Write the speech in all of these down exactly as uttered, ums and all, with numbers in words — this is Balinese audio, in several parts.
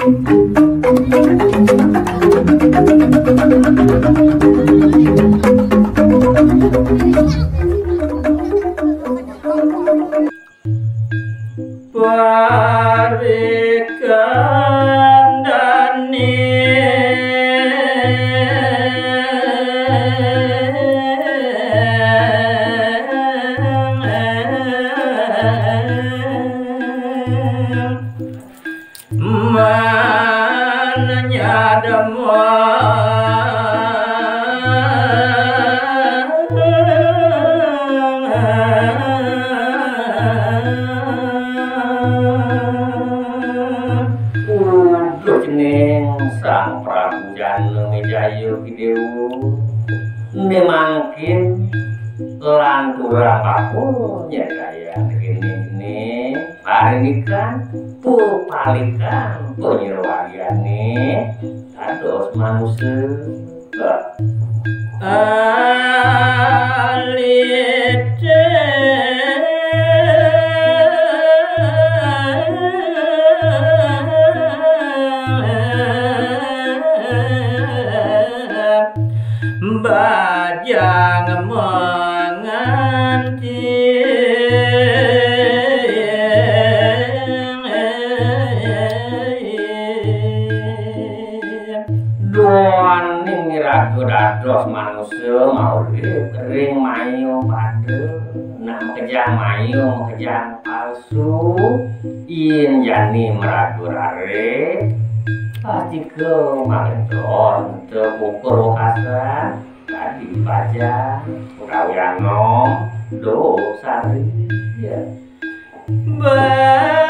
Uduh cening Sang Prabu Janamejaya Kidewa. Né mangkin lanturang bakul nyadayang kéné-kéné parinikan pepalikan panyerwagiané dados manusa. Alit bajang manganti. Duaning iraga dados manusa maurip ring maya pada, nah makejang maya, makejang palsu, yén jani maraga raris, pastika mangentos ento kukur wekasan, kadi bajang, utawi anom, dosari. Ya. Bajang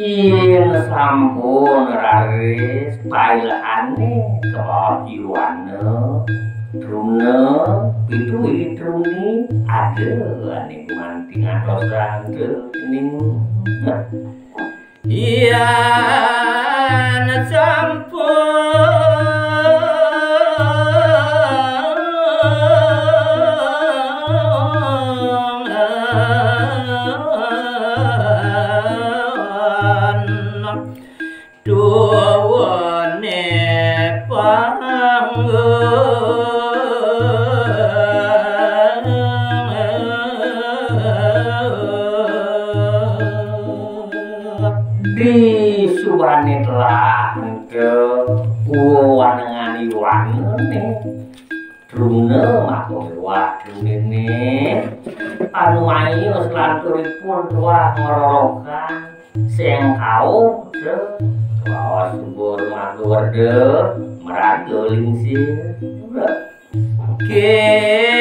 Yén sampun raris pailehané ka bawah iwana, truna, pitu wiwit truni, ada ané gumanti ngantos ranta cening. Yén sampun tuwuné panggung. Disubané telah ento wanengan iwanané. Truna maka miwah truniné. Panumayu selanturipun tuah ngrorokan sengkau putra. Waos subur mangku werda maraga lingsir. Kenginan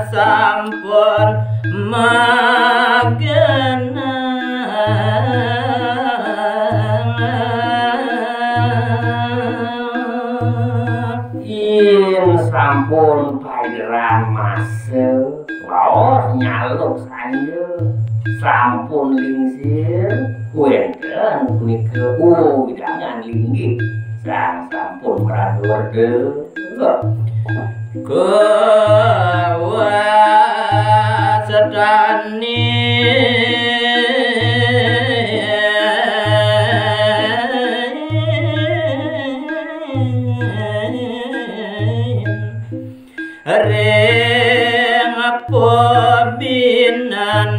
sampun magenah. Yén sampun paideran masa, waos nyaluk sanja, sampun lingsir, wénten punika, oh, wewidangan linggih, sang sampun maraga werda. Kawastani ring pabinan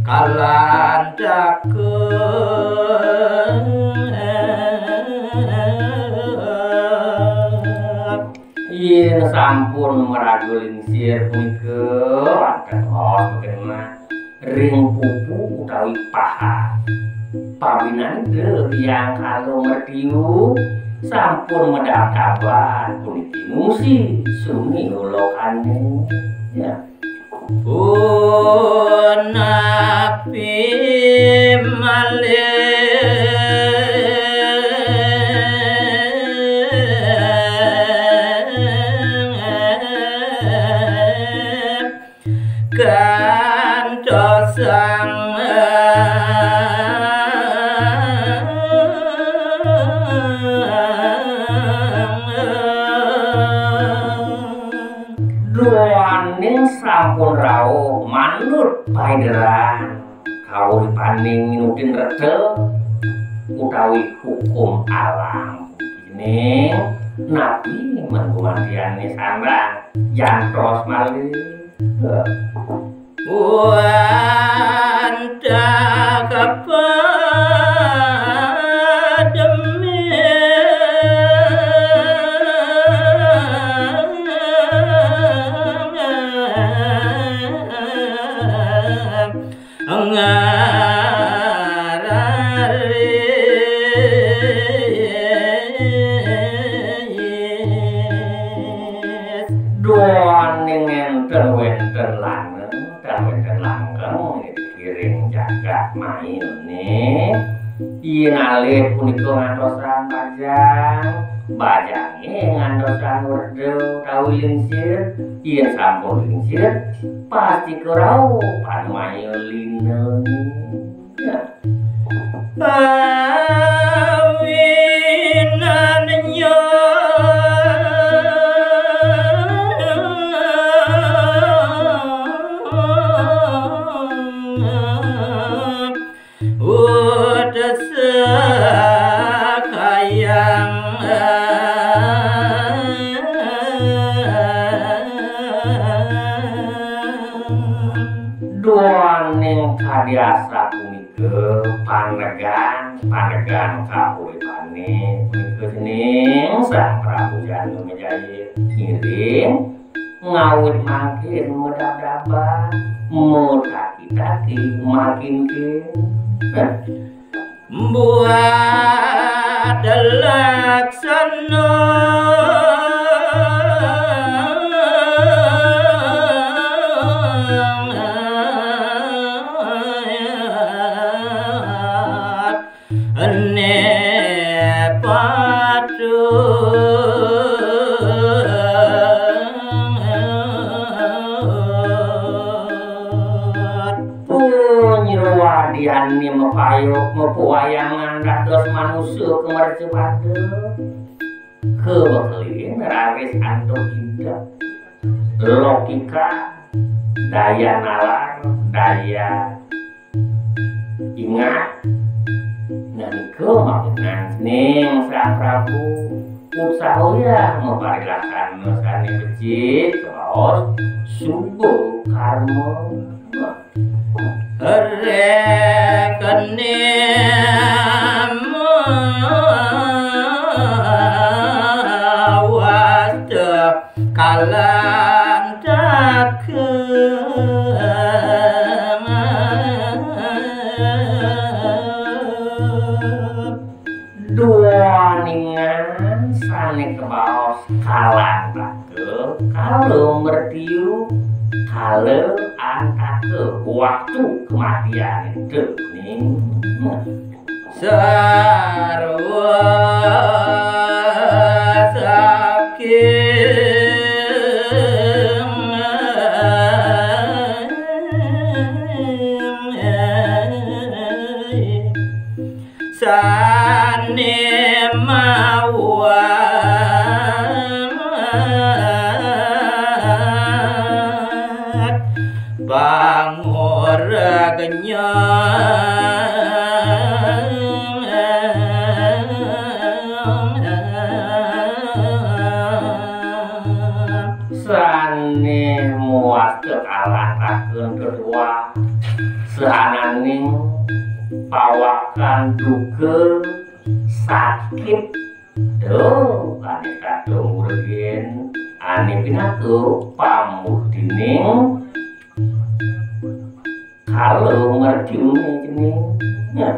kalantaka. Yén sampun maraga lingsir punika, wantah raos magenah ring pupu utawi paha. Pabinanira Hyang Kala Mertiu sampun madabdaban puniki ngungsi sumi lolokané. Ya. Punapi malih kantosang duaning sampun rauh manut paideran kauripaning nutin reda utawi hukum alam. Ning napi men gumantian ni sandang jantos malih. Wantah kapademi ngararis. Duaning enten wenten lanang, enten wenten langgeng, kiring jagat mayu ni. Yen alit punika ngantosang bajang, bajange ngantosang werda utawi lingsir, yen sampun lingsir, pasti kerauh panemayu lina ni. Nah. Awinan nyong utus kayang duaning kadi asapunika panegan, panegan kauripane punika dening Sang Prabu Janamejaya ngiring ngawit mangkin madabdaban, mataki-taki makin king. Buat laksana ene patut. Punyruwadiane mapayuk mapuwayangan dados manusa kamercapada. Kabekelin raris antuk idep. Logika, daya nalar, daya ingat, nalika mawinan ning Sang Prabu utsahaya maparilaksana sane becik, kabaos suba karma. Rekene mawasta kalantaka. Duaningan sane kabaos kalantaka, kala mertiu, kala antaka, waktu kematian itu ning. Sarwa saking sane mawat panguragnya. Sane muas kekalataken kedua sahananing pawakan duka sakit. Duh, ane kadung urgin, ane pinaka pamurtining kala mertiune cening. Nah,